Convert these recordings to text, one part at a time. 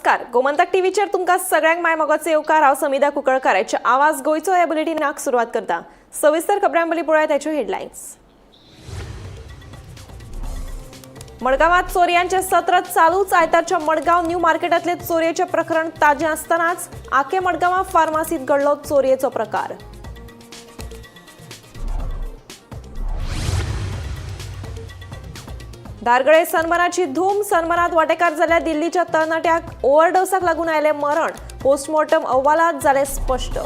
नमस्कार, गोमंतक टीव्हीचेर तुमकां सगळ्यांक माय मोगाचो येवकार. हांव समिधा कुंकळकार. ह्याच्या आवाज गोंयचो ह्या बुलेटिनाक सुरवात करता. सविस्तर खबरां पयलीं पळोवया त्याच्यो हेडलायन्स. मडगांवात चोरयांचे सत्र चालूच. आयतारच्या मडगांव न्यू मार्केटातले चोरयेचे प्रकरण ताजें आसतनाच आके मडगांवां फार्मासीत घडलो चोरयेचो प्रकार. धारगळे सन्मानाची धूम. सन्मानात वांटेकार जाल्ल्या दिल्लीच्या तरणाट्याक ओव्हरडोसाक लागून आयलें मरण. पोस्टमॉर्टम अहवालात जालें स्पश्ट.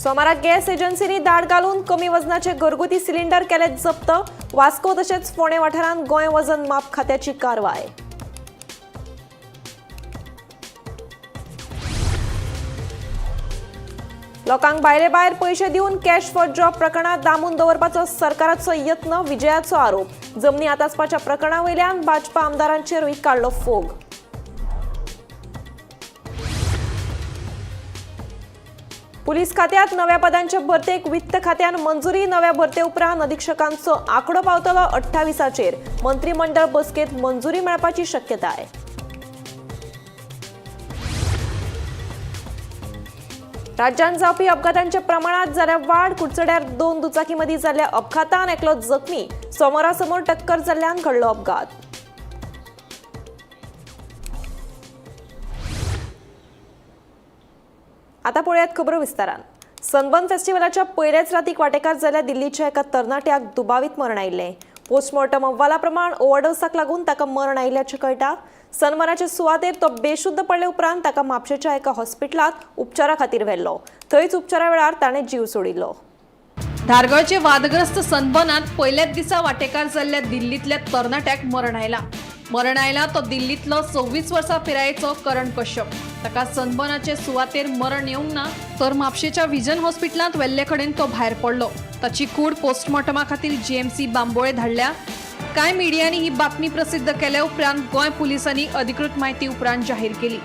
सोमाराक गॅस एजन्सींनी धाड घालून कमी वजनाचे घरगुती सिलिंडर केले जप्त. वास्को तशेंच फोंडें वाठारांत गोंय वजन माप खात्याची कारवाय. लोकांक भायले भायर पयशे दिवन कॅश फॉर जॉब प्रकरणात दामून दवरपाचो सरकाराचो यत्न, विजयाचो आरोप. जमनी हातासपाच्या प्रकरणा वयल्यान भाजपा आमदारांचेरूय काडलो फोग. पुलीस खात्यात नव्या पदांचे भरतेक वित्त खात्यान मंजुरी. नव्या भरते उपरांत अधिक्षकांचो आंकडो पावतलो 28चेर. मंत्रिमंडळ बसकेत मंजुरी मेळपाची शक्यताय. राज्यांत जावपी अपघातांच्या प्रमाणात जाल्या वाड. कुडचड्यार 2 दुचाकीमदीं जाल्ल्या अपघातान एकलो जखमी. समोरासमोर टक्कर जाल्ल्यान घडलो अपघात. आता पळोवयात खबरो विस्तारान. सनबर्न फेस्टिवलाच्या पयल्याच रातीक वांटेकार जाल्ल्या दिल्लीच्या एका तरणाट्याक दुबावीत मरण आयिल्लें. पोस्टमॉर्टम अहवाला प्रमाण ओव्हरडोसाक लागून ताका मरण आयिल्ल्याचें कळटा. सनबर्नाचे सुवातेर तो बेशुद्ध पडले उपरांत ताका म्हापशेच्या एका हॉस्पिटलांत उपचारा खातीर व्हेल्लो. थंयच उपचारा वेळार ताणें जीव सोडिल्लो. धारगळचे वादग्रस्त सनबर्नात पयल्याच दिसा वांटेकार जाल्ल्या दिल्लींतल्या तरणाट्याक मरण आयला. मरण आयला तो दिल्लींतलो 26 वर्सां पिरायेचो करण कश्यप. ताका सनबर्नाचे सुवातेर मरण येवंक ना, तर म्हापशेच्या विजन हॉस्पिटलांत व्हेल्ले कडेन तो भायर पडलो. ताची कूड पोस्टमॉर्टमा खातीर जीएमसी बांबोळे धाडल्या. कांय मिडियांनी ही बातमी प्रसिद्ध केल्या उपरांत गोंय पुलिसांनी अधिकृत म्हायती उपरांत जाहीर केली.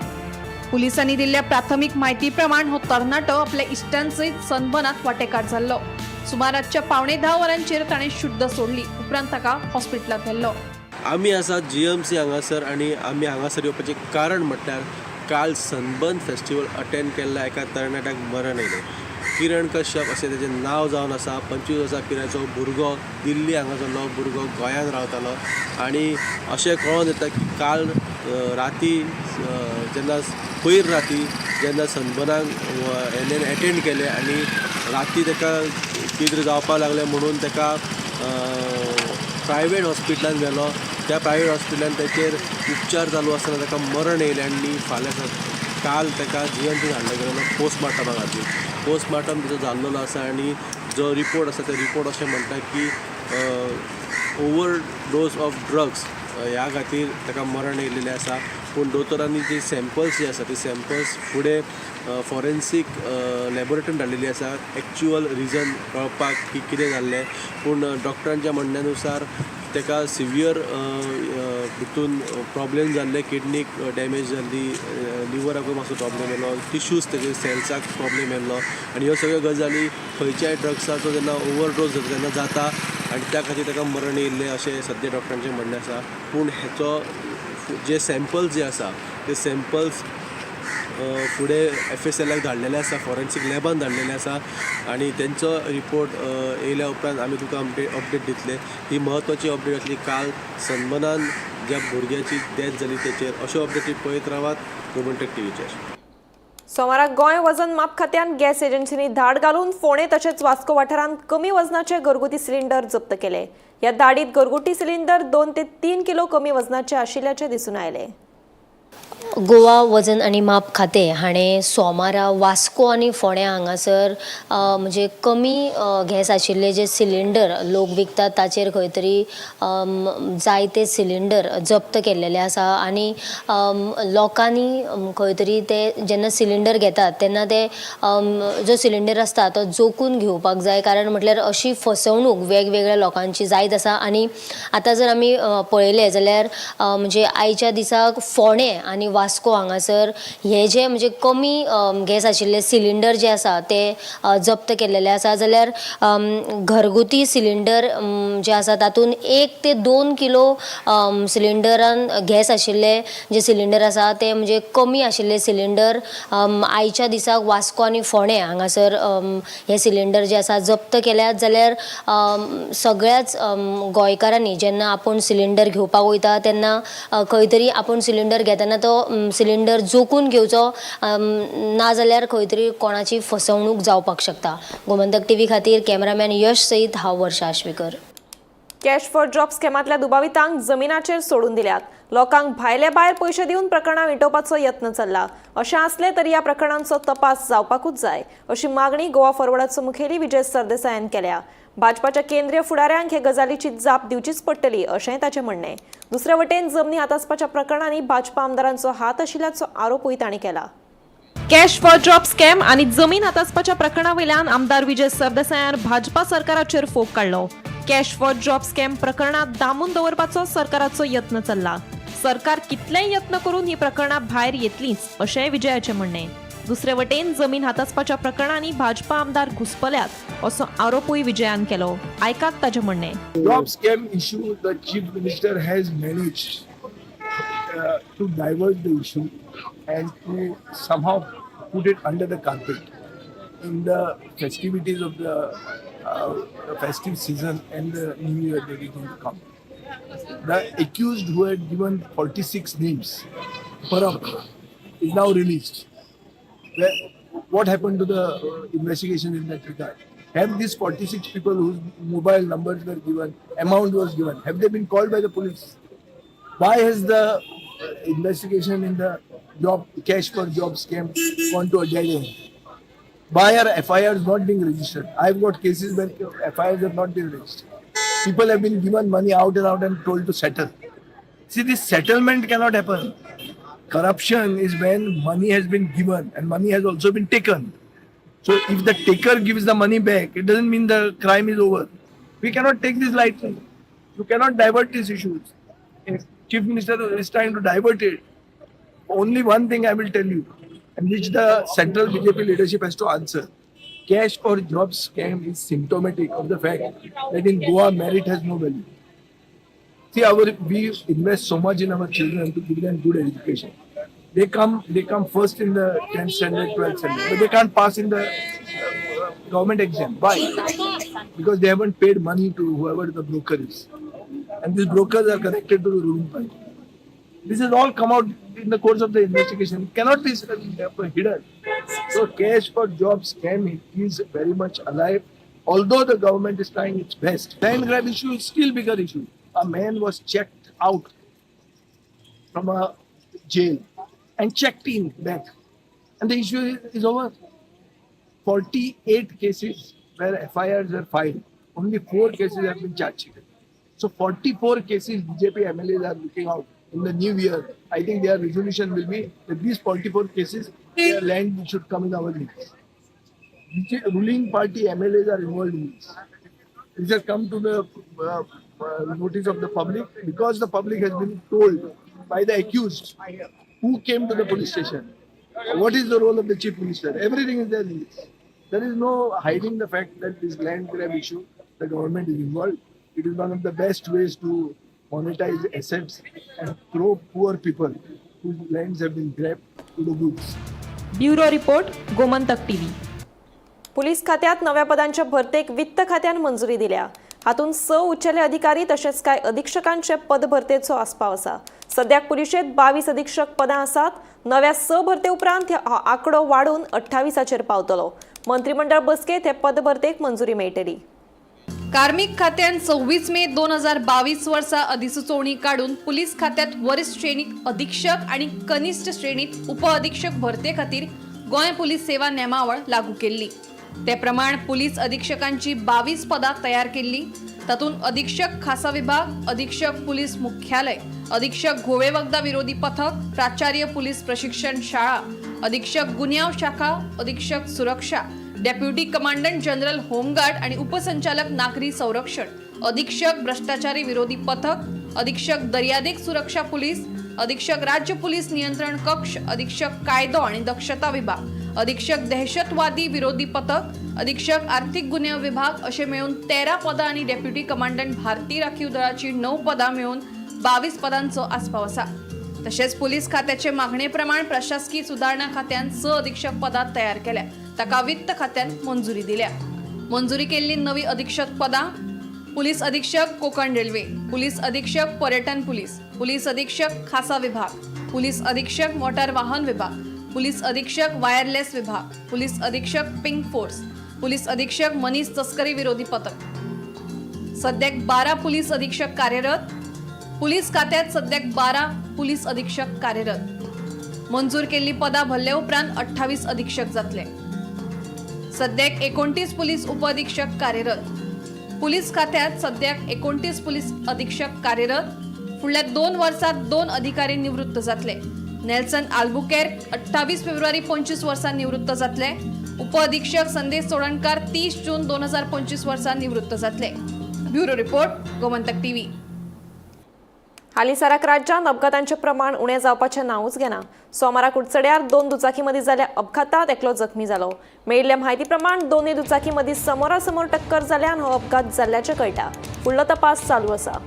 पुलिसांनी दिल्ल्या प्राथमीक म्हायती प्रमाण हो तरणाटो आपल्या इश्टांसयत सनबर्नात वांटेकार जाल्लो. सुमार रातच्या 9:45 वरांचेर ताणें शुद्ध सोडली. उपरांत ताका हॉस्पिटलांत व्हेल्लो. आमी आसा जीएमसी हांगासर आनी आमी हांगासर येवपाचें कारण म्हटल्यार काल सनबर्न फेस्टिवल अटेंड केल्ल्या एका तरणाट्याक मरण आयलें. किरण कश्यप अशें तेजें नांव जावन आसा. 25 वर्सां पिरायेचो भुरगो, दिल्ली हांगासरलो भुरगो, गोंयांत रावतालो आनी अशें कळोन येता की काल राती जेन्ना पयर राती जेन्ना सनबर्नाक हेणें एटेंड केलें आनी राती ताका कितें तरी जावपाक लागलें म्हणून ताका प्रायवेट हॉस्पिटलान व्हेलो. त्या प्रायवेट हॉस्पिटलान तेचेर उपचार चालू आसतना ताका मरण येयलें आनी फाल्यां काल ताका जीएमसीन हाडलो गेलो पोस्टमार्टमा खातीर. पोस्टमार्टम ताचो जाल्लेलो आसा आनी जो रिपोर्ट आसा ते रिपोर्ट अशें म्हणटा की ओवर डोज ऑफ ड्रग्स ह्या खातीर ताका मरण येयलेलें आसा. पूण दोतोरांनी जे सॅम्पल्स जे आसा ते सॅम्पल्स फुडें फॉरेन्सीक लॅबोरेटरीन धाडलेली आसा एक्च्युअल रिजन कळपाक की कितें जाल्लें. पूण डॉक्टरांच्या म्हणण्या नुसार ताका सिवियर भितून प्रॉब्लेम जाल्ले, किडनीक डॅमेज जाल्ली, लिवराकूय मातसो प्रॉब्लेम येयलो, टिश्यूज तेजे सेल्साक प्रॉब्लेम येयल्लो आनी ह्यो सगळ्यो गजाली खंयच्याय ड्रग्साचो जेन्ना ओवरडोज जाता तेन्ना जाता आनी त्या खातीर ताका मरण येयल्लें अशें सद्या डॉक्टरांचें म्हणणें आसा. पूण हेचो जे सॅम्पल्स जे आसा ते सॅम्पल्स फुडें एफएसएलाक धाडलेले आसा, फॉरेन्सीक लॅबान धाडलेले आसा आनी तेंचो रिपोर्ट येयल्या उपरांत आमी तुका अपडेट दितले. ही म्हत्वाची अपडेट आसली काल सनबर्नान ज्या भुरग्याची डेथ जाली तेचेर. अश्यो अपडेटी पळयत रावात गोमंतक टीव्हीचेर. सोमाराक गोंय वजन माप खात्यान गॅस एजन्सींनी धाड घालून फोंडें तशेंच वास्को वाठारांत कमी वजनाचे घरगुती सिलिंडर जप्त केले. ह्या धाडीत घरगुती सिलिंडर 2 ते 3 किलो कमी वजनाचे आशिल्ल्याचें दिसून आयलें. गोवा वजन आनी माप खातें हाणें सोमारा वास्को आनी फोंड्या हांगासर म्हणजे कमी गॅस आशिल्ले जे सिलिंडर लोक विकतात ताचेर खंय तरी जायते सिलिंडर जप्त केल्लेले आसा आनी लोकांनी खंय तरी ते जेन्ना सिलिंडर घेतात तेन्ना ते जो सिलिंडर आसता तो जोखून घेवपाक जाय, कारण म्हटल्यार अशी फसवणूक वेगवेगळ्या लोकांची जायत आसा. आनी आतां जर आमी पळयलें जाल्यार म्हणजे आयच्या दिसाक फोंडें आनी वास्को हांगासर हे जे म्हणजे कमी गॅस आशिल्ले सिलिंडर जे आसा ते जप्त केल्लेले आसा. जाल्यार घरगुती सिलिंडर जे आसा तातूंत 1 ते 2 किलो सिलिंडरान गॅस आशिल्ले जे सिलिंडर आसा ते म्हणजे कमी आशिल्ले सिलिंडर आयच्या दिसाक वास्को आनी फोंडें हांगासर हे सिलिंडर जे आसा जप्त केल्यात. जाल्यार सगळ्याच गोंयकारांनी जेन्ना आपूण सिलिंडर घेवपाक वयता तेन्ना खंय तरी आपूण सिलिंडर घेतना तो सिलिंडर जोखून घेवचो, नाजाल्यार खंय तरी कोणाची फसवणूक जावपाक शकता. गोमंतक टीव्ही खातीर कॅमेरामॅन यश सयत हांव वर्षा आश्वेकर. कॅश फॉर जॉब स्कॅमांतल्या दुबावितांक जमिनाचेर सोडून दिल्यात. लोकांक भायले भायर पयशे दिवन प्रकरणां विटोवपाचो यत्न चल्ला. अशें आसलें तरी ह्या प्रकरणांचो तपास जावपाकूच जाय अशी मागणी गोवा फॉरवर्डाचो मुखेली विजय सरदेसायान केल्या. भाजपाच्या केंद्रीय फुडाऱ्यांक हे गजालीची जाप दिवचीच पडटली अशेंय ताचें म्हणणें. दुसरे वटेन जमनी हातासपाच्या प्रकरणांनी भाजपा आमदारांचो हात आशिल्ल्याचो आरोपूय तांणी केला. कॅश फॉर जॉब स्कॅम आनी जमीन हातासपाच्या प्रकरणा वयल्यान आमदार विजय सरदेसायान भाजपा सरकाराचेर फोग काडलो. कॅश फॉर जॉब स्कॅम प्रकरणात दामून दवरपाचो सरकाराचो यत्न चल्ला. सरकार कितलेय यत्न करून ही प्रकरणां भायर येतलींच अशेंय विजयाचें म्हणणें. दुसरे वटेन जमीन हातासपाच्या प्रकरणांनी भाजपा आमदार घुसपल्यात असो आरोपूय विजयान केलो. आयकात ताचें म्हणणें. Job scam issue, the chief minister has managed to divert the issue and to somehow put it under the carpet in the festivities of the festive season and the new year that is going to come. The accused who had given 46 names, Parab, is now released. What happened to the investigation in that regard? Have these 46 people whose mobile numbers were given, amount was given, have they been called by the police? Why has the investigation in the job cash for job scam gone to a dead end? Why are FIRs not being registered? I've got cases where FIRs have not been registered. People have been given money out and out and told to settle. See, this settlement cannot happen. Corruption is when money has been given and money has also been taken. So if the taker gives the money back, it doesn't mean the crime is over. We cannot take this lightly. You cannot divert these issues. If Chief Minister is trying to divert it, only one thing I will tell you, and which the central BJP leadership has to answer. Cash for job scam is symptomatic of the fact that in Goa merit has no value. See, our we invest so much in our children to give them good education. They come first in the 10th standard, 12th standard, but they can't pass in the government exam. Why? Because they haven't paid money to whoever the broker is, and these brokers are connected to the ruling party. This has all come out in the course of the investigation. It cannot be hidden. So cash for job scam is very much alive. Although the government is trying its best. Land grab issue is still bigger issue. A man was checked out from a jail and checked in back. And the issue is over. 48 cases where FIRs were filed. Only 4 cases have been charged. So 44 cases BJP MLAs are looking out in the new year. I think their resolution will be that these 44 cases, their land should come in our names. Ruling party MLAs are involved in this. This has come to the notice of the public because the public has been told by the accused who came to the police station. What is the role of the chief minister? Everything is there in this. There is no hiding the fact that this land grab issue, the government is involved. It is one of the best ways to monetize assets and throw poor people whose lands have been grabbed to the wolves. Bureau report, Gomantak TV. Police खात्यात नव्या पदांच्या भरतेक वित्त खात्यान मंजुरी दिल्या. हातूंत 6 उंचेले अधिकारी तशेंच कांय अधिक्षकांचे पदभरतेचो आस्पाव आसा. सद्याक पुलिशेंत 22 अधिक्षक पदां आसात. नव्या 6 भरते उपरांत हो आंकडो वाडून 28चेर पावतलो. मंत्रीमंडळ बसकेत हे पदभरतेक मंजुरी मेळटली. कार्मिक खात्यान 26 मे 2022 वर्सा अधिसुचोवणी काडून पुलीस खात्यात वरिश्ठ श्रेणीत अधीक्षक आनी कनिश्ठ श्रेणीत उपअधीक्षक भरते खातीर गोंय पुलीस सेवा नेमावळ लागू केल्ली. ते प्रमाण पुलीस अधीक्षकांची 22 पदां तयार केल्ली. तातूंत अधीक्षक खासा विभाग, अधीक्षक पुलीस मुख्यालय, अधीक्षक घोळे वखदां विरोधी पथक, प्राचार्य पुलीस प्रशिक्षण शाळा, अधीक्षक गुन्यांव शाखा, अधीक्षक सुरक्षा, डेप्युटी कमांडंट जनरल होमगार्ड आणि उपसंचालक नागरी संरक्षण, अधीक्षक भ्रष्टाचारी विरोधी पथक, अधीक्षक दर्यादेग सुरक्षा पोलीस, अधीक्षक राज्य पोलीस नियंत्रण कक्ष, अधीक्षक कायदो आणि दक्षता विभाग, अधीक्षक दहशतवादी विरोधी पथक, अधीक्षक आर्थिक गुन्हे विभाग असे मिळून 13 पदां आनी डेप्युटी कमांडंट भारतीय राखीव दळाची 9 पदां मिळून 22 पदांचो आस्पाव आसा. तशेंच पोलीस खात्याचे मागणेप्रमाण प्रशासकीय सुदारणा खात्यान 6 अधीक्षक पदां तयार केल्या. ताका वित्त खात्यान मंजुरी दिल्या. मंजुरी केल्ली नवी अधीक्षक पदां पोलीस अधीक्षक कोकण रेल्वे, पोलीस अधीक्षक पर्यटन पोलीस, पोलीस अधीक्षक खासा विभाग, पोलीस अधीक्षक मोटार वाहन विभाग, पोलीस अधीक्षक वायरलेस विभाग, पोलीस अधीक्षक पिंक फोर्स, पोलीस अधीक्षक मनीस तस्करी विरोधी पथक. सध्याक 12 पोलीस अधीक्षक कार्यरत. पोलीस खात्यात सध्याक 12 पोलीस अधीक्षक कार्यरत. मंजूर केल्ली पदां भरले उपरांत 28 अधीक्षक जातले. सध्याक 29 पोलीस उपअधीक्षक कार्यरत. पोलीस खात्यात सध्याक 29 पोलीस अधीक्षक कार्यरत. फुडल्या 2 वर्सात 2 अधिकारी निवृत्त जातले. नेल्सन आल्बुकेर्क 28 फेब्रुवारी 25 वर्सां निवृत्त जातले. उपअधीक्षक संदेश चोडणकार 30 जून 2025 वर्सां निवृत्त जातले. Bureau report, Gomantak TV. हालींसराक राज्यांत अपघातांचें प्रमाण उणें जावपाचें नांवूच घेना. सोमारा कुडचड्यार 2 दुचाकी मदीं जाल्ल्या अपघातांत एकलो जखमी जालो. मेळिल्ले म्हायती प्रमाण दोनूय दुचाकी मदीं समोरासमोर टक्कर जाल्ल्यान हो अपघात जाल्ल्याचें कळटा. फुडलो तपास चालू आसा.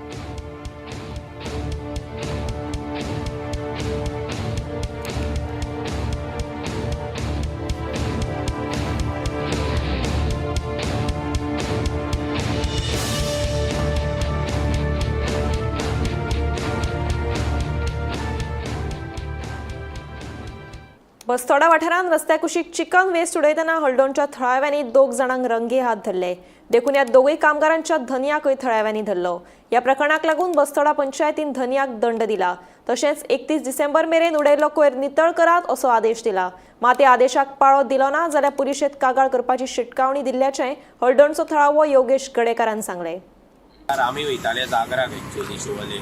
बस्तोडा वाठारांत रस्त्या कुशीक चिकन वेस्ट उडयतना हळदोणच्या थळाव्यांनी 2 जाणांक रंगे हात धरले. देखून ह्या दोगूय कामगारांच्या धनयाकय थळाव्यांनी धरलो. ह्या प्रकरणाक लागून बस्तोडा पंचायतीन धनयाक दंड दिला. तशेंच 31 डिसेंबर मेरेन उडयल्लो कोयर नितळ करात असो आदेश दिला. मात ह्या आदेशाक पाळो दिलो ना जाल्यार पुलिशेंत कागाळ करपाची शिटकावणी दिल्ल्याचें हळदोणचो थळावो योगेश गडेकारान सांगलें. आमी वयताले जागराक एक्चुअली शिवोले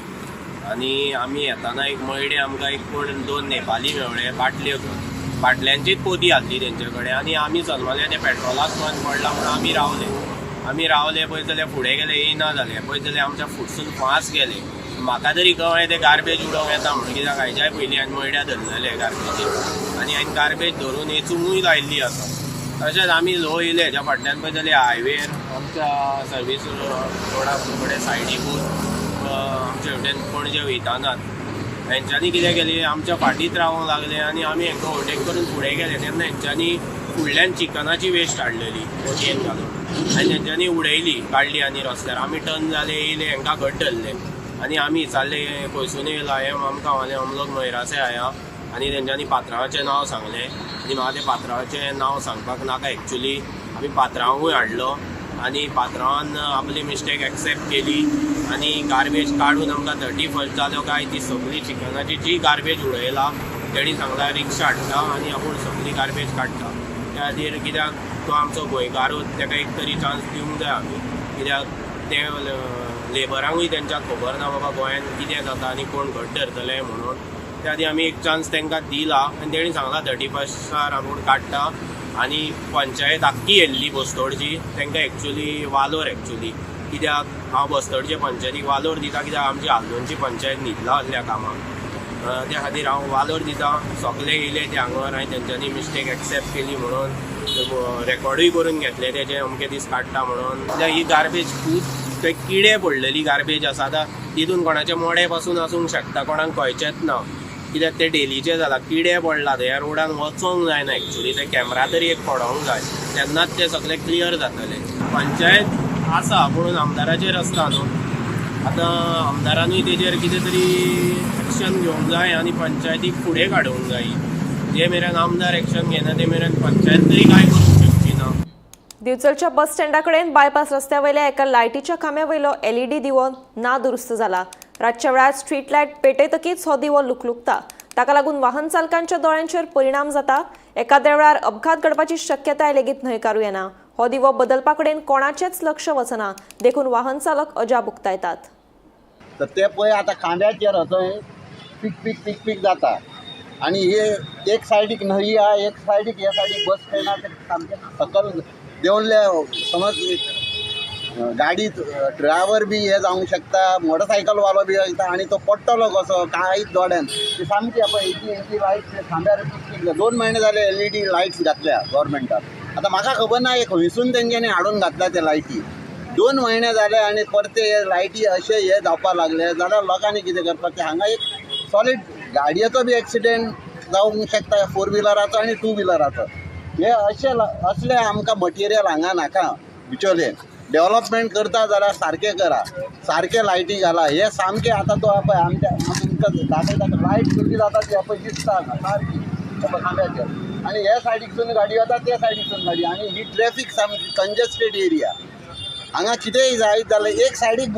आनी आमी येताना एक मयडे आमकां एक कोण 2 नेपाली मेवळे बाटल्यो घेवन, बाटल्यांचीच पोती आहली तेंचे कडेन आनी आमी सलमाले ते पेट्रोलाक बंद पडला म्हणून आमी रावले. आमी रावले पळयत जाल्यार फुडें गेले येयना जाले, पळयत जाल्यार आमच्या फुटसून फास्ट गेले. म्हाका तरी कळ्ळें ते गार्बेज उडोवंक येता म्हणून, कित्याक हायच्याय पयलीं हांवें मयड्या धरलेले गार्बेजीक आनी हांवें गार्बेज धरून हेचुंकूय लायिल्ली आसा. तशेंच आमी ल्हो येयले हेच्या फाटल्यान पळयत जाल्यार हायवेर आमच्या सर्वीस रोडा कडेन सायडीकूच आमचे वटेन पणजे वयतानात हेंच्यांनी कितें केलें, आमच्या फाटीत रावोंक लागले आनी आमी हेंकां ओवरटेक करून फुडें गेले. तेन्ना हेंच्यांनी फुडल्यान चिकनाची वेस्ट हाडलेली पोतयेन घालून आनी हेंच्यांनी उडयली काडली आनी रस्त्यार. आमी टर्न जाले येयले हेंकां घट धरले आनी आमी विचारले खंयसून येयला हें, आमकां म्हणलें हम लोग मैरासे आया आनी तेंच्यांनी पात्रांवाचें नांव सांगलें आनी म्हाका तें पात्रांवाचें नांव सांगपाक नाका. एक्चुली आमी पात्रांवूय हाडलो आनी पात्रांवान आपली मिस्टेक एक्सेप्ट केली आनी गार्बेज काडून आमकां 31 जालो काय ती सगळी चिकनाची जी गार्बेज उडयला तेणी सांगला रिक्षा हाडटा आनी आपूण सगळी गार्बेज काडटा. त्या खातीर कित्याक तो आमचो गोंयकारूच, ताका एक तरी चान्स दिवंक जाय आमी, कित्याक ते लेबरांकूय तेंच्या खबर ना बाबा गोंयांत कितें जाता आनी कोण घट धरतले म्हणून. त्या खातीर आमी एक चान्स तांकां दिला आनी तेणी सांगला 31 आपूण काडटा. आनी पंचायत आख्खी येयल्ली बस्तोडची, तांकां एक्चुली वालोर एक्चुली, कित्याक हांव बस्तोडचे पंचायतीक वालोर दिता, कित्याक आमची हाल्दोणची पंचायत न्हिदला आहल्या कामाक, त्या खातीर हांव वालोर दिता. सगळे येयले ते हांगर आनी तेंच्यांनी मिस्टेक एक्सेप्ट केली म्हणून रेकॉर्डूय करून घेतले तेजे अमके दीस काडटा म्हणून. कित्याक ही गार्बेज खूब ते किडे पडलेली गार्बेज आसा, आतां तितून कोणाचे मोडे पासून आसूंक शकता, कोणाक कळचेंच ना, कित्याक ते डेलीचे जाला किडे पडला ह्या रोडान वचोंक जायना. एक्चुली ते कॅमरा तरी एक पडोंक जाय, तेन्नाच ते सगळे क्लियर जातले. पंचायत आसा पूण आमदाराचेर आसता न्हू, आतां आमदारानूय तेजेर कितें तरी एक्शन घेवंक जाय आनी पंचायतीक फुडें काडूंक जाय. जे मेरेन आमदार एक्शन घेना ते मेरेन पंचायत तरी कांय करूंक शकची ना. दिवचलच्या बस स्टँडा कडेन बायपास रस्त्या वयल्या एका लायटीच्या खांब्या वयलो एलईडी दिवो नादुरुस्त जाला. रातच्या वेळार स्ट्रीट लायट पेटयतकीच हो दिवो लुकलुकता. ताका लागून वाहन चालकांच्या दोळ्यांचेर परिणाम जाता. एकाद्या वेळार अपघात घडपाची शक्यताय लेगीत न्हयकारूं येना. हो दिवो बदलपा कडेन कोणाचेंच लक्ष वचना, देखून वाहन चालक अजाप उक्तायतात. तर ते पळय आतां खांब्याचेर थंय पीक पीक पीक पीक जाता आनी हे एक सायडीक न्हंय आहा, एक सायडीक ह्या सायडीक बस स्टँड आहा, ते सामकें सकल देंवले समज गाडी ड्रायव्हर बी हे जावंक शकता, मोटरसायकलवालो बी वयता आनी तो पडटलो कसो कांयच दोड्यान. ती सामकी पळय हेची हेची लायट खांब्यार पिकपीक. 2 म्हयने जाले एलईडी लायट्स घातल्या गोवोरमेंटान. आतां म्हाका खबर ना हे खंयसून तेंच्यांनी हाडून घातल्या ते लायटी. 2 म्हयने जाले आनी परते हे लायटी अशे हे जावपाक लागले जाल्यार लोकांनी कितें करपाक? हांगा एक सॉलीड गाडयेचो बी एक्सिडेंट जावंक शकता, फोर व्हिलराचो आनी टू व्हिलराचो. हे अशे असले आमकां मटेरियल हांगा नाका. बिचोले डेवलपमेंट करता जाल्यार सारकें करा, सारकें लायटी घाला. हे सामकें आतां तो पळय आमच्या तुमकां दाखयता, लायट कशी जाता ती पळय दिसता हांगा सारकी पळय खांब्याचेर. आनी हे सायडीकसून गाडी वता, ते सायडीकसून गाडी, आनी ही ट्रॅफीक सामकी कंजेस्टेड एरिया. हांगा कितेंय जायत जाल्यार एक सायडीक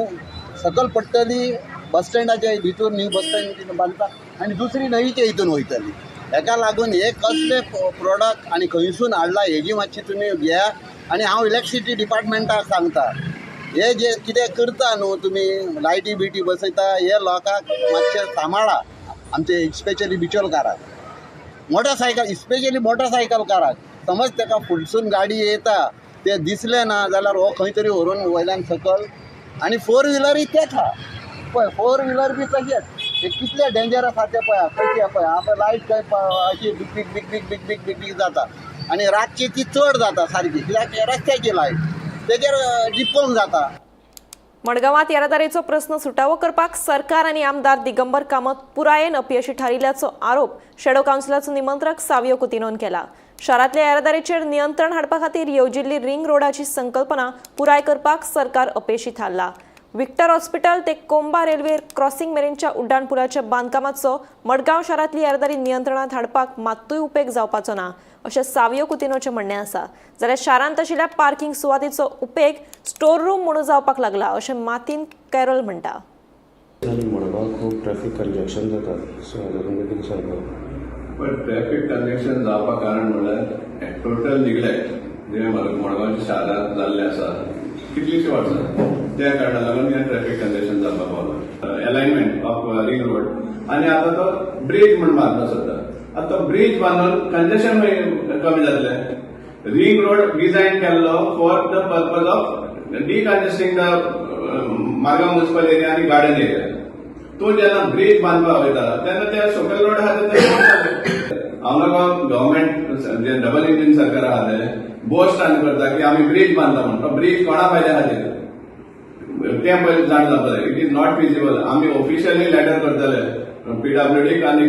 सकल पडटली, बस स्टँडाच्या भितूर, न्यू बस स्टँड बांदता, आनी दुसरी न्हंयचे हितून वयतली. हेका लागून हे कसले प्रोडक्ट आनी खंयसून हाडला हेजी मातशी तुमी घेया. आनी हांव इलेक्ट्रिसिटी डिपार्टमेंटाक सांगता, हे जे कितें करता न्हू तुमी, लायटी बिटी बसयता, हे लोकांक मातशें सांबाळा. आमचे स्पेशली बिचोलकाराक, मोटरसायकल, स्पेशली मोटरसायकलकाराक. समज ताका फुडसून गाडी येता ते दिसलें ना जाल्यार हो खंय तरी व्हरून वयल्यान सकल. आनी फोर व्हिलरूय तेंच आहा पळय, फोर व्हिलर बी तशेंच. हे कितले डेंजर आसा ते पळया कशी पळय. आतां लायट खंय अशी big big big big big big big big जाता आनी रातची ती चड जाता सारकी, कित्याक रस्त्याची लायट तेजेर डिपोन जाता. मडगांवात येरादारीचो प्रस्न सुटावो करपाक सरकार आनी आमदार दिगंबर कामत पुरायेन अपयशी थारिल्ल्याचो आरोप शेडो कावन्सिलाचो निमंत्रक सावियो कुतिनोन केला. शारांतल्या येरादारीचेर नियंत्रण हाडपा खातीर येवजिल्ली रिंग रोडाची संकल्पना पुराय करपाक सरकार अपेशी थारला. विक्टर हॉस्पिटल ते कोंबा रेल्वे क्रॉसिंग मेरेनच्या उड्डाण पुलाच्या बांदकामाचो मडगांव शारांतली येरादारी नियंत्रणात हाडपाक मात्तूय उपेग जावपाचो ना, अशें सावियो कुतिनोचें म्हणणें आसा. जाल्यार शारांत आशिल्ल्या पार्किंग सुवातेचो उपेग स्टोर रूम म्हणून जावपाक लागला, अशें मातीन कॅरल म्हणटा. आनी मडगांव खूब ट्रॅफिक कंजेशन जाता, सो हाजो तुमकां कितें सांगता? पण ट्रॅफिक कंजेशन जावपाक कारण म्हणल्यार टोटल निग्लेक्ट जे मडगांवच्या शारांत जाल्लें आसा कितलींशीं वर्सां, त्या कारणाक लागून हें ट्रॅफिक कंजेशन जावपाक पावलां. एलायनमेंट ऑफ रिंग रोड आनी आतां तो ब्रीज म्हण बांदपाक सोदता. आतां तो ब्रीज बांदून कंजेशन मागीर कमी जातलें? रिंग रोड डिझायन केल्लो for the purpose of decongesting the Margao municipal area आनी गार्डन एरिया. तूं जेन्ना ब्रीज बांदपाक वयता तेन्ना ते सकयल रोड आहा ते हांव नको. गव्हर्मेंट जे डबल इंजीन सरकार आहा ते बोस्ट आनी करता की आमी ब्रीज बांदता म्हण. तो ब्रीज कोणा फायद्या खातीर तें पयलीं जाण जावपाक जाय. It is not feasible. आमी ऑफिशियली लेटर करतले पीडब्ल्यूडीक आनी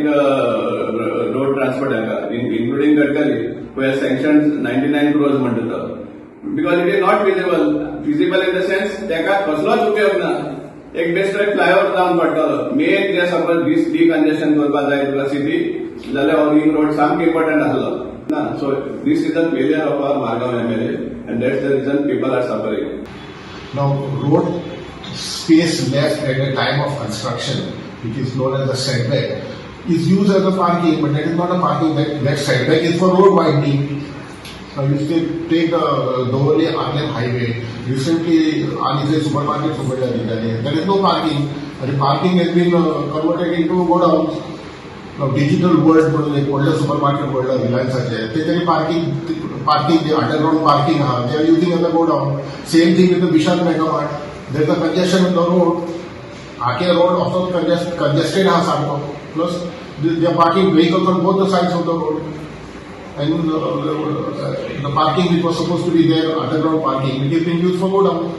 रोड ट्रान्सपोर्ट हाका, including Gadkari, who has sanctioned 99 crores म्हणटा तो, because it is not feasible. Feasible in the sense तेका कसलोच उपयोग ना. एक बेश्टो एक फ्लायओवर जावन पडटलो. मेन जे सपोज डिकंजेशन करपाक जाय तुका सिटी जाल्यार हो रिंग रोड सामको इम्पॉर्टंट आसलो ना. So this is the failure of our Margao MLA and that's the reason people are suffering. Now, road space left at the time of construction, which is known as a setback, is used as a parking, but that is not a parking. That setback is for road widening. Now, you still take the Davorlim Arlem highway. Recently, आनी supermarket उघडल्या. There is no parking. And the parking has been converted into godowns. Now, digital world म्हणून एक व्हडलें supermarket व्हडलं रिलायन्साचें, तेच्यानी parking जे underground parking आहा, they are using as a godown. Same thing with the Vishal Mega Mart. There is a congestion on the road. आके road also congested आहा सारको, plus they are parking vehicles on both the sides of the road and the parking which was supposed to be there, underground parking, it is being used for godown.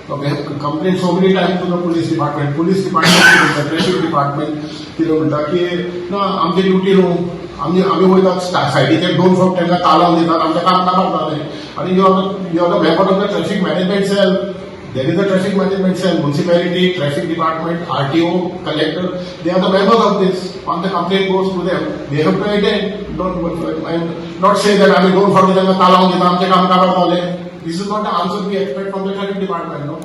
Now, we have complained so many times to the police department. Police department कितें म्हणटा, traffic department कितें म्हणटा की ना आमची duty न्हू, आमी वयतात सायडीचेर, दोन फावट तांकां तालांव दितात, आमचें काम काबार जालें. आनी you are the member of the traffic management cell. There is a traffic management cell, municipality, traffic department, RTO, collector, they are the members of this. On the complaint goes to them, they have to attend. Don't and not say that आम्ही दोन फावटी तांकां तालांव दिता, आमचें काम काबार जालें. This is not the answer we expect from the traffic department, no?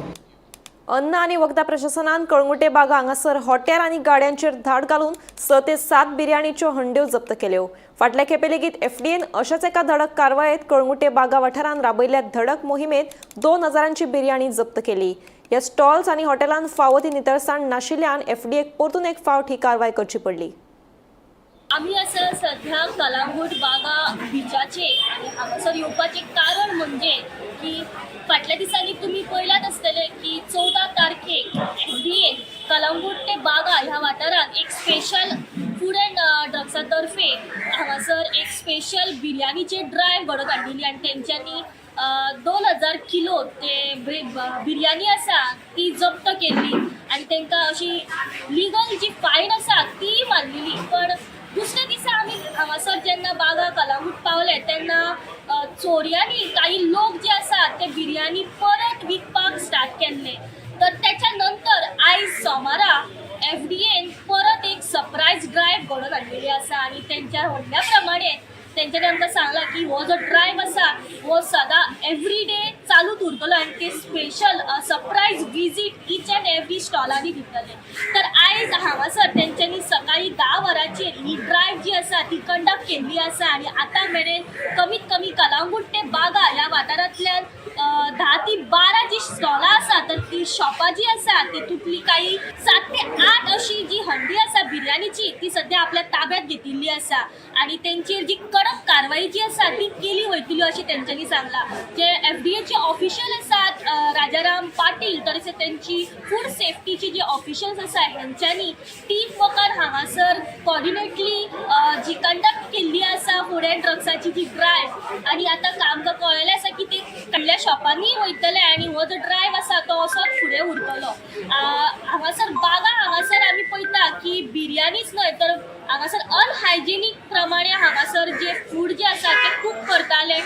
अन्न आनी वखदां प्रशासनान कळंगुटे बागा हांगासर हॉटेल आनी गाड्यांचेर धाड घालून 6 ते 7 बिर्याणीच्यो हंड्यो जप्त केल्यो. फाटल्या खेपे लेगीत एफडीएन अशाच एका धडक कारवायेत कळंगुटे बागा वाठारांत राबयल्ल्या धडक मोहिमेत 2000ची बिर्याणी जप्त केली. ह्या स्टॉल्स आनी हॉटेलांत फावो ती नितळसाण नाशिल्ल्यान एफडीएक परतून एक फावट ही कारवाय करची पडली. आमी आसा सध्या कलांगूट बागा बिचाचेर आनी हांगासर येवपाचें कारण म्हणजे की फाटल्या दिसांनी तुमी पळयलात आसतलें की 14 तारखेक एफडीएन कलंगूट ते बागा ह्या वाठारांत एक स्पेशल फूड अँड ड्रग्सा तर्फे हांगासर एक स्पेशल बिर्याणीची ड्रायव्ह घडोवन हाडलेली आनी तेंच्यांनी 2000 किलो ते बिर्याणी आसा ती जप्त केल्ली आनी तांकां अशी लिगल जी फायन आसा ती मारलेली. पण दुसऱ्या दिसा आमी हांगासर जेन्ना बागा कलांगूट पावले तेन्ना चोरयांनी काही लोक जे आसा ते बिर्याणी परत विकपाक स्टार्ट केल्ले. तर त्याच्या नंतर आयज सोमारा एफडीएन परत एक सरप्रायज ड्रायव्ह घडोवन हाडलेली आसा आनी तेंच्या म्हणण्या प्रमाणे तेंच्यांनी आमकां सांगलां की हो जो ड्रायव्ह आसा हो सदां एवरी डे चालूच उरतलो आनी ते special surprise visit each and every स्टॉलांनी दितले. तर आयज हांगासर तेंच्यांनी सकाळी 10 वरांचेर ही ड्रायव्ह जी आसा ती कंडक्ट केल्ली आसा आनी आतां मेरेन कमीत कमी कलांगूट ते बागा ह्या वाठारांतल्यान 10 ते 12 जी स्टॉलां आसा तर ती शॉपां जी आसा तितूंतली काही 7 ते 8 अशी जी हंडी आसा बिर्याणीची ती सद्या आपल्या ताब्यात घेतिल्ली आसा आनी तेंचेर जी कडक कारवाई जी आसा ती केली वयतली अशें तेंच्यांनी सांगलां. जे एफडीएचे ऑफिशियल आसात राजाराम पाटील तशेंच तेंची फूड सेफ्टीची जे ऑफिशियल्स आसा हेंच्यांनी टीम वर्कार हांगासर कॉर्डिनेटली जी कंडक्ट केल्ली आसा फूड अँड ड्रग्साची जी ड्रायव्ह आनी आतां आमकां कळ्ळेलें आसा की ते कडल्या शॉपांनी वयतले आनी हो जो ड्रायव्ह आसा तो असोच फुडें उरतलो. हांगासर बागा हांगासर आमी पळयता की बिर्याणीच न्हय तर हांगासर अनहायजेनीक प्रमाणे हांगासर जे फूड जे आसा ते कूक करताले.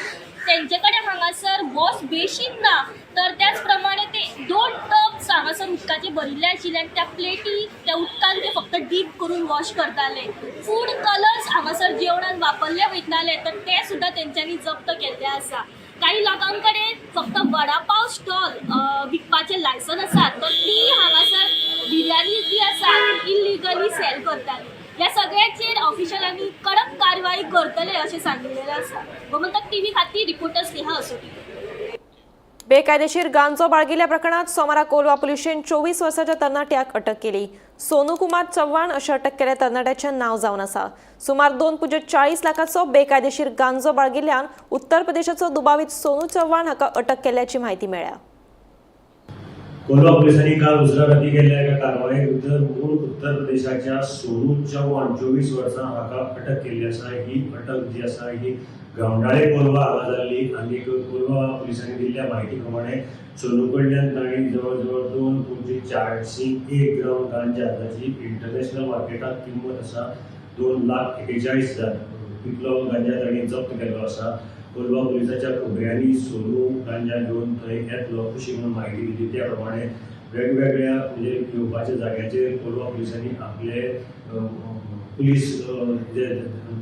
तेंचे कडेन हांगासर वॉश बेशीन ना तर त्याच प्रमाणे ते 2 टब्स हांगासर उदकाचे भरिल्ले आशिल्ले आनी त्या प्लेटी त्या उदकान ते फक्त डीप करून वॉश करताले. फूड कलर्स हांगासर जेवणान वापरले वयताले तर ते सुद्दां तेंच्यांनी जप्त केल्ले आसा. काही लोकां कडेन फक्त वडापाव स्टॉल विकपाचें लायसन आसा तर ती हांगासर बिर्याणी जी आसा ती इलिगली सेल करताली. ह्या सगळ्याचेर ऑफिशियलांनी कडक कारवाई करतले अशें सांगिल्लें आसा. गोमंतक टीव्ही खातीर रिपोर्टर स्नेहा असोटी. बेकायदेशीर गांजो बाळगिल्ल्या प्रकरणात सोमारा कोलवा पुलिशेन 24 वर्साच्या तरणाट्याक अटक केली. सोनू कुमार चव्हाण अशें अटक केल्ल्या तरणाट्याचें नांव जावन आसा. सुमार 2.40 लाखाचो बेकायदेशीर गांजो बाळगिल्ल्यान उत्तर प्रदेशाचो दुबावीत सोनू चव्हाण हाका अटक केल्ल्याची म्हायती मेळ्ळ्या. कोलवा पोलिसांनी काल उसरा राती केल्ल्या एका कारवायेक मूळ उत्तर प्रदेशाच्या सोनू चव्हाण 24 वर्सां हाका अटक केल्ली आसा. ही अटक जी आसा ही गांवडाळे कोलवा हांगा जाल्ली आनी कोलवा पोलिसांनी दिल्ल्या म्हायती प्रमाणे सोनू कडल्यान तांणी जवळ जवळ 2.41 ग्राम गांजा जाची इंटरनॅशनल मार्केटात किंमत आसा 2,41,000 इतलो गांजा तांणी जप्त केल्लो आसा. कोलवा पोलिसाच्या खबऱ्यांनी सोनू गांजा घेवन थंय येतलो अशी म्हणून म्हायती दिली. त्या प्रमाणे वेगवेगळ्या म्हणजे येवपाच्या जाग्याचेर कोलवा पोलिसांनी आपले पुलीस जे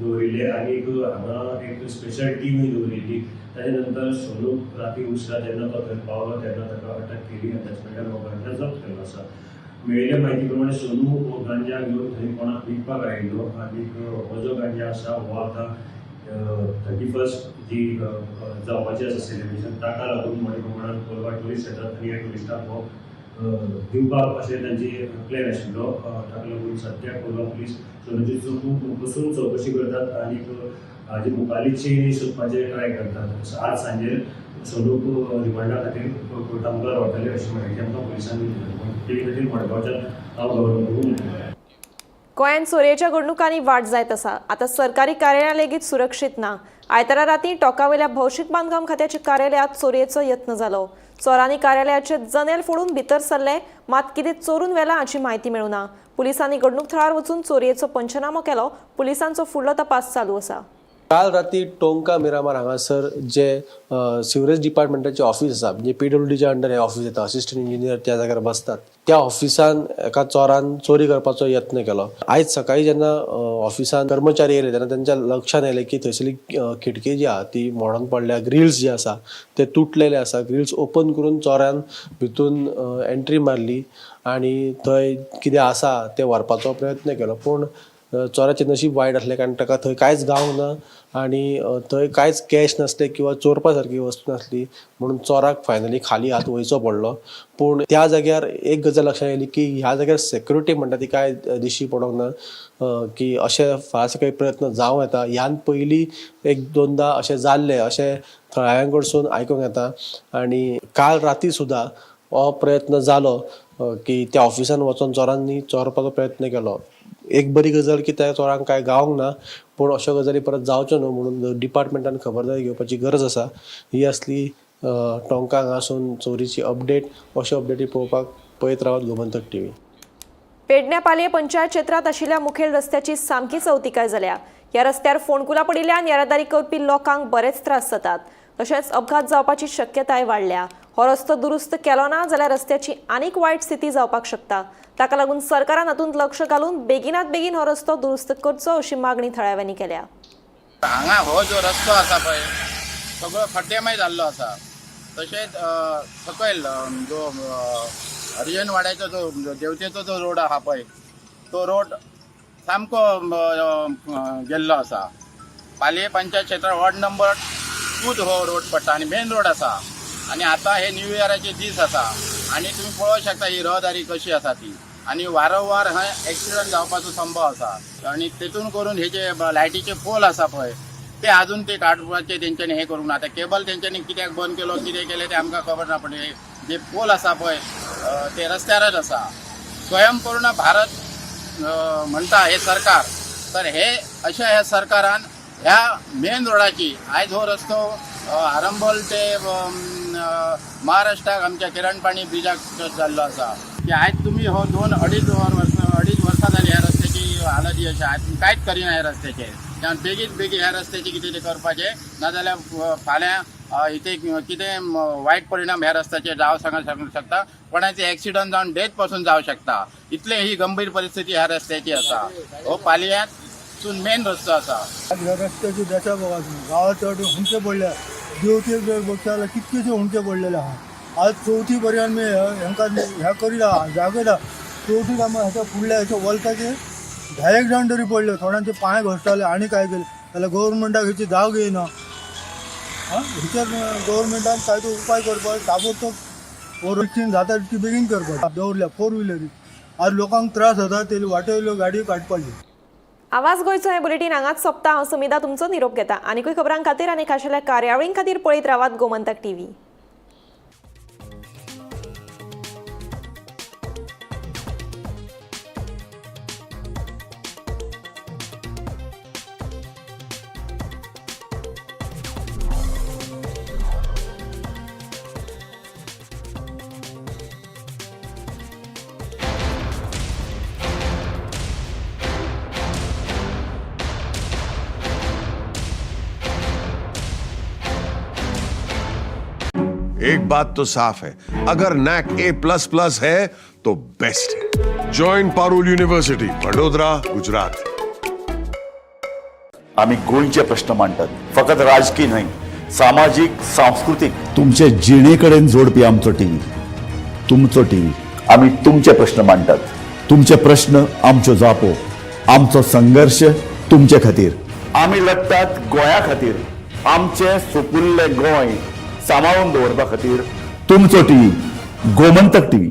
दवरिल्ले आनी हांगा एक स्पेशल टिमूय दवरिल्ली. ताजे नंतर सोनू राती उसरा जेन्ना तो थंय पावलो तेन्ना ताका अटक केली आनी ताचे कडल्यान हो गांजा जप्त केल्लो आसा. मेळिल्ल्या म्हायती प्रमाणे सोनू हो गांजा घेवन थंय कोणाक विकपाक आयिल्लो आनी हो जो गांजा आसा हो आतां 31 जी जावपाची आसा सेलिब्रेशन ताका लागून मोठ्या प्रमाणात कोलवा ट्युरिस्ट येतात आनी ह्या ट्युरिस्टांक हो दिवपाक अशें तांची प्लॅन आशिल्लो. ताका लागून सद्या कोलवा पुलीस सोनूची बसून चवकशी करतात आनी हाजी मुखाली चेनी सोदपाचे ट्राय करतात. आज सांजेर सोनूक रिमांडा खातीर कोर्टा मुखार व्हरतले अशी म्हायती आमकां पुलिसांनी दिली. ते खातीर मडगांवच्यान हांव गव्हर्नर. गोंयांत चोरयेच्या घडणुकांनी वाड जायत आसा. आतां सरकारी कार्यालयां लेगीत सुरक्षीत ना. आयतारा राती टोकावयल्या भौशीक बांदकाम खात्याच्या कार्यालयांत चोरयेचो यत्न जालो. चोरांनी कार्यालयाचे जनेल फोडून भितर सरले, मात कितें चोरून व्हेलां हाची म्हायती मेळूना. पुलिसांनी घडणूक थळार वचून चोरयेचो पंचनामो केलो. पुलिसांचो फुडलो तपास चालू आसा. काल राती टोंका मिरामार हांगासर जे सिवरेज डिपार्टमेंटाचे ऑफिस आसा, म्हणजे पीडब्ल्यूडीच्या अंडर हे ऑफिस येता, असिस्टंट इंजिनियर त्या जाग्यार बसतात, त्या ऑफिसान एका चोरान चोरी करपाचो यत्न केलो. आयज सकाळी जेन्ना ऑफिसान कर्मचारी येयले तेन्ना तेंच्या लक्षात आयलें की थंयसरली खिडकी जी आहा ती मोडून पडल्या, ग्रिल्स जे आसा ते तुटलेले आसा. ग्रिल्स ओपन करून चोरान भितून एंट्री मारली आनी थंय कितें आसा तें व्हरपाचो प्रयत्न केलो. पूण चोराचें नशीब वायट आसलें कारण ताका थंय कांयच गावंक ना आनी थंय कांयच कॅश नासलें किंवा चोरपा सारकी वस्तू नासली म्हणून चोराक फायनली खाली हात वयचो पडलो. पूण त्या जाग्यार एक गजाल लक्षांत येयली की ह्या जाग्यार सेक्युरिटी म्हणटा ती कांय दिश्टी पडोंक ना की अशें फाल्यां सकाळीं प्रयत्न जावं येता. ह्यान पयलीं एक दोनदां अशें जाल्लें अशें थळाव्यां कडसून आयकूंक येता आनी काल राती सुद्दां हो प्रयत्न जालो की त्या ऑफिसान वचोन चोरांनी चोरपाचो प्रयत्न केलो. एक बरी गजाल की त्या चोरांक कांय गावंक ना, पूण अश्यो गजाली परत जावच्यो न्हू म्हणून डिपार्टमेंटान खबरदारी घेवपाची गरज आसा. ही आसली टोंका हांगासून चोरीची अपडेट. अश्यो अपडेटी पळोवपाक पळयत रावात गोमंतक टीव्ही. पेडण्या पालये पंचायत क्षेत्रांत आशिल्ल्या मुखेल रस्त्याची सामकी चवतिकाय जाल्या. ह्या रस्त्यार फोंडकुलां पडिल्ल्यान येरादारी करपी लोकांक बरेच त्रास जातात, तशेंच अपघात जावपाची शक्यताय वाडल्या. हो रस्तो दुरुस्त केलो ना जाल्यार रस्त्याची आनीक वायट स्थिती जावपाक शकता. ताका लागून सरकारान हातूंत लक्ष घालून बेगिनात बेगीन हो रस्तो दुरुस्त करचो अशी मागणी थळाव्यांनी केल्या. हांगा हो जो रस्तो आसा पळय सगळो खड्डेमय जाल्लो आसा. तशेंच सकयल जो हरिजनवाड्याचो जो देवतेचो जो रोड आहा पळय तो रोड सामको गेल्लो आसा. पालये पंचायत क्षेत्रांत वॉर्ड नंबर 2 हो रोड पडटा आनी मेन रोड आसा. आनी आतां हे न्यू इयराचे दीस आसा आनी तुमी पळोवंक शकता ही रहदारी कशी आसा ती आनी वारंवार हंय एक्सिडंट जावपाचो संभव आसा. आनी तेतून करून हे जे लायटीचे पोल आसा पळय ते अजून ते काडपाचे तेंच्यांनी हे करूंक ना. आतां केबल तेंच्यांनी कित्याक बंद केलो कितें केलें तें आमकां खबर ना, पण जे पोल आसा पळय ते रस्त्यारच आसा. स्वयंपूर्ण भारत म्हणटा हे सरकार, तर हे अशा ह्या सरकारान ह्या मेन रोडाची आयज हो रस्तो आरंबोल ते महाराष्ट्राक आमच्या किरणपाणी ब्रिजाक टच जाल्लो आसा की आयज तुमी हो 2-2.5 वर्सां जाली ह्या रस्त्याची हालत ही अशी, आयज कांयच करिना ह्या रस्त्याचेर. त्यामुळे बेगीन बेगीन ह्या रस्त्याचे कितें तें करपाचें, नाजाल्यार फाल्यां इथे कितें वायट परिणाम ह्या रस्त्याचेर जावं शकता, कोणाचे एक्सिडंट जावन डेथ पासून जावं शकता. इतले ही गंभीर परिस्थिती ह्या रस्त्याची आसा. हो पालयांतसून मेन रस्तो आसा. ह्या रस्त्याची दशा बघा तुम्ही, गावात चड हुंचे पडल्या, देवते जर बघता जाल्यार कितकेशे हुंचे पडलेले आहा. आज चवथी पर्यंत मी हेंकां ह्या करीत आहा, जागयता. चवथीक आमी हेच्या फुडल्या हेच्या वल्ताचे 10 जाण तरी पडले, थोड्यांचे पांय घसताले आनी काय केले जाल्यार गव्हर्मेंटाक हेची जाग येयना. आं, हेचेर गव्हर्मेंटान काय तो उपाय करपाक ताबडतोब ओरक्षण जाता तितकी बेगीन करपाक दवरल्या फोर व्हिलरी. आज लोकांक त्रास जाता ते वाटेवयल्यो गाडयो काडपाची. आवाज गोंयचो हें बुलेटीन हांगाच सोंपता. हांव सुमिधा तुमचो निरोप घेता. आनीकूय खबरां खातीर आनी खाशेल्या कार्यावळीं खातीर पळयत रावात गोमंतक टीव्ही. एक बात तो साफ है, अगर नैक A++ है तो बेस्ट है। Join Parul university, Vadodara, Gujarat. आम्ही गोंयचे प्रश्न मांडटात, फकत राजकीय न्हय, सामाजीक, सांस्कृतीक, तुमचे जिणे कडेन जोडपी आमचो टीव्ही, तुमचो टीव्ही। आम्ही तुमचे प्रश्न मांडटात, तुमचे प्रश्न आमच्यो जापो, आमचो संघर्ष तुमचे खातीर। आमी लढटात गोंया खातीर, आमचें सुपुल्लें गोंय सांबाळून दवरपा खातीर। तुमचो टीव्ही, गोमंतक टीव्ही।